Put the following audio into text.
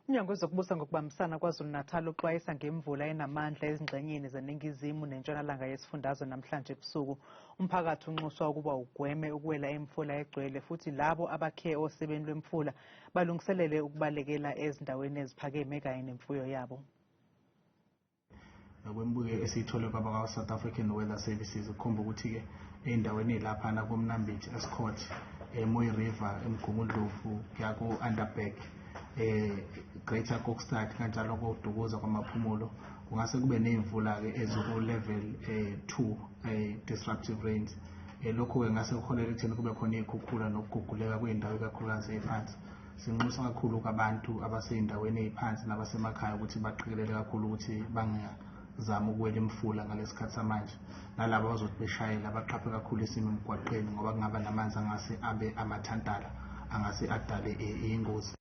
Umnyango wezokubusa ngokubambisana KwaZulu-Natal uxwayisa ngemvula enamandla ezingxenyeni zeningizimu nentshonalanga yesifundazwe namhlanje ebusuku. Umphakathi unxuswa ukuba ugweme ukuwela imfula egcwele futhi labo abakhe osebeni lwemfula balungiselele ukubalekela ezindaweni eziphakeme kanye nemfuyo yabo. Ngokwemibuko esiyithole kwabakwa-South African Weather Services kukhomba ukuthi-ke ey'ndaweni ey'laphana koMnambithi, Estcourt, eMooi River, eMgungundlovu, kuya ko-Underberg, Greater Kokstad, kanjalo koDukuza kwaMaphumulo, kungase kube ney'mvula-ke eziku-level 2 disruptive rains. Lokhu-ke ngase kuholele ekutheni kube khona iy'khukhula nokuguguleka kwey'ndawo ikakhulukazi ey'phansi. Sinxusa kakhulu abantu abasey'ndaweni ey'phansi nabasemakhaya ukuthi baqikelele kakhulu ukuthi bangazami ukuwela imifula ngalesi sikhathi samanje, nalabo abazothi beshayela baqaphe kakhulu isimo emgwaqeni ngoba kungaba namanzi angase abe amathantala angase adale iy'ngozi.